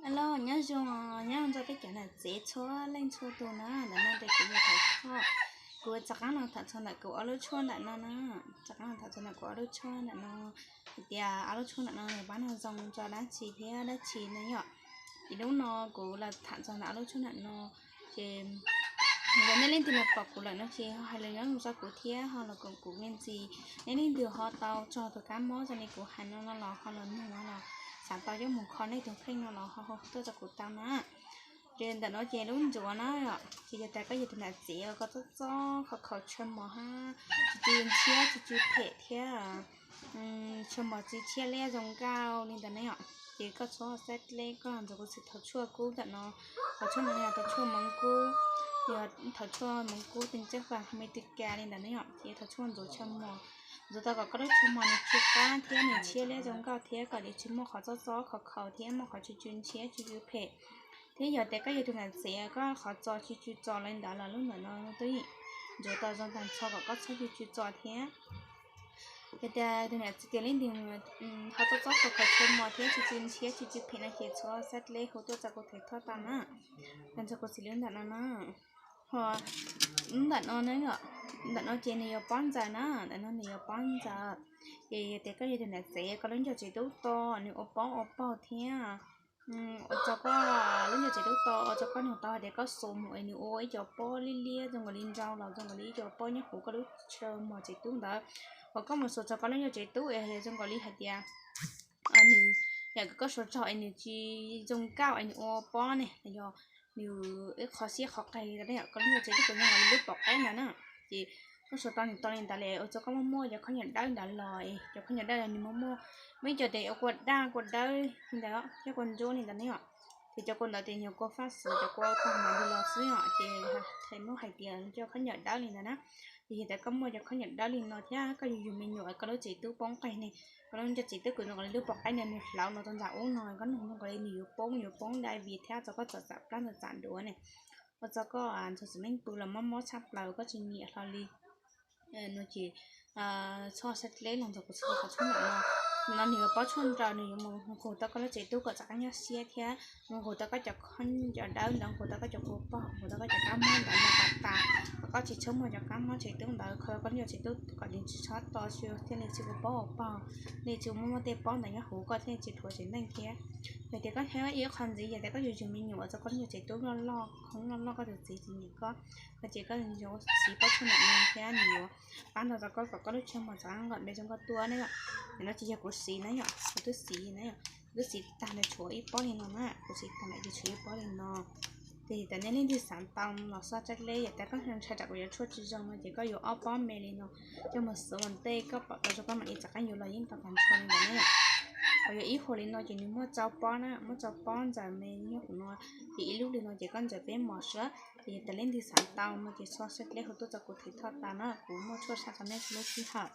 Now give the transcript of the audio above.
Hello, nyob zoo, nyob zoo txog peb cov niam txiv txhua leej txhua tus na, ntawm no ces kuv yog Thauj Thoj. Kuv rov qab los tham txog ntawm kuv ob lub tshuaj ntawm no na, rov qab los tham txog ntawm kuv ob lub tshuaj ntawm no, hais tias ob lub tshuaj ntawm no nws pab nrog zoo rau dab tsi thiab dab tsi na yom. Ces hnub no kuv los tham txog ntawm ob lub tshuaj ntawm no, ces yog nej leej twg los pom kuv lawm no ces ho hais lus nyob zoo rau kuv thiab ho los koom kuv me ntsis. Nej leej twg ho tau txog tus kab mob zoo li kuv hais no no los ho los nug los xav tau coj mus kho nej tus kheej no los ho tuaj rau kuv tau na. Ces ntawm no ces lub ntsuav na, ces yog tias koj yog tus niam txiv koj txob txob kho khaus tshaw mos hab, tsw tsw ntshiab tsw tsw phem thiab tshaw mos tsw tshiab liab zoo nkauj li ntawd ne yom, ces koj txhob xav deb, koj los ntxuav kuv txiv thaum tshuaj kub ntawm no. Thaum tshuaj no yog thaum tshuaj Hmoob kub, yog thaum tshuaj Hmoob kub teb tseeb fas Amelikas li ntawd ne yom, ces thaum tshuaj ntxuav tshaw mos, ntxuav tau kom koj lub tshaw mos nws tsw qab thiab nws tshiab liab zoo nkauj thiab kom nws tsis muaj qhov txob txob kho khaus thiab muaj qhov tsw tsw ntshiab tsw tsw phem. Thiab yog tias koj yog tus niam txiv koj qhov txo tsw tsw txo li ntawd los lub ntawm no twb yeej ntxuav tau zoo tag nrho kom koj txhob tsw tsw txo thiab. Yog tias tus niam txiv tias leej twg ho txob txob kho khaus tshaw mos thiab tsw tsw ntshiab tsw tsw phem no ces txhob xav deb, hu tuaj rau kuv Thauj Thoj tau na, los nrog kuv xws li ntawm no na. Ho ntawm no na, ntawm no ces nws yuav pob ntxaws na, ntawm no nws yuav pob ntxaws. Ces yog tias koj yog tus niam txiv koj lub ncauj tsev tub to, nws ua pob ua paug thiab ua rau koj lub ncauj tsev tub to, ua rau koj nug tau hais tias koj xuas mus es nws ua ib co pob liab liab zoo nkaus li nrau los zoo nkaus li ib co pob nyob hauv koj lub tshaw mos tsev tub ntawd. Uas koj mus xuas rau koj lub ncauj tsev tub es zoo nkaus li hais tias nws, yam koj xuas rau es nws tsis zoo nkauj es nws ua pob ne, yog nws ib qho siab qhov qes li ntawd ne yom, koj lub ncauj tsev tub kuj zoo nkaus li lub pom qaib ntawd na. Ces koj xuas tau nws tau li ntawd lawm ua rau koj muaj muaj cov khaub ncaws dawb ntawd los, cov khaub ncaws dawb los nws muaj muaj, muaj ib co tes ua kua daj kua dawb li ntawd thiab kua ntsuab li ntawd ne yom. Ces cov kua ntawd ces nyuag kua faj xwm, cov kua pog ntawd li los xwb yom, ces thaum muab hais tias cov khaub ncaws dawb li ntawd na. Ces yog tias koj muaj cov khaub ncaws dawb li no thiab koj yug yug me nyuam koj lub tsev tub poob qes ne, koj lub ncauj tsev tub kuj zoo nkaus li lub pom qaib ntawd nws hlauv no rau ntawm ub no koj nug zoo nkaus li nws yuav poob yuav poob dai vim thiab ua rau koj txom txom plab ntxam ntxam duav ne, ua rau koj ntxhua tus neej pw los mob mob tshaj plaws koj tsis nyiam hlo li. No ces txhob xav deb, los nrog kuv txhob qhov tshuaj ntawm no. No nws yuav pob tshuaj nraug, nws yuav mus nqug tau koj lub tsev tub kom rov qab nyuaj siab thiab mus nqug tau koj cov khaub ncaws dawb ntawd, nqug tau koj cov kua pog, nqug tau koj cov kab mob ntawd no tas tas, kom koj tsis txhob muaj cov kab mob tsev tub ntawd, kho tau koj lub ncauj tsev tub kom nws tsis txhob to, thiaj li tsis ua pob ua pog, li tsis muaj muaj tej pob ntawd nyob hauv koj thiaj li tsis dhuav tsev neeg thiab. Yog tias koj thiab ib qho ntxiv, yog tias koj yug yug me nyuam ua rau koj lub ncauj tsev tub loj loj, khoob loj loj, koj tus txiv tsis nyiam koj, koj ces koj yuav siv pob tshuaj ntawm no thiab nws yuav pab nrog rau koj kom koj lub tshaw mos rov qab nqaum npe zoo nkauj tuaj na yom. Ntawm no ces yog kuv siv na yom, kuv twb siv na yom, kuv twb siv tag nrho tshuav ib pob li no na, kuv siv tag nrho ces tshuav ib pob li no. Ces yog tias nej leej twg xav tau los xav deb, yog tias koj ntshai tsam kuv yuav tshuaj tsis zoo no ces koj yuav ob pob me li no coj mus xuav ua ntej, koj pom tau zoo koj mam li rov qab yuav los yeej tau tag nrho li ntawd na yom. Ho yog ib huam li no ces nws muaj rau pob na, muaj rau pob ntxaws me nyob hauv no, ces ib lub li no ces koj ntxaws peb mos xwb. Ces yog tias leej twg xav tau no ces xav deb hu tuaj rau kuv Thauj Thoj tau na, kuv muaj tshuaj tshaj tau nej txhua lub sij hawm.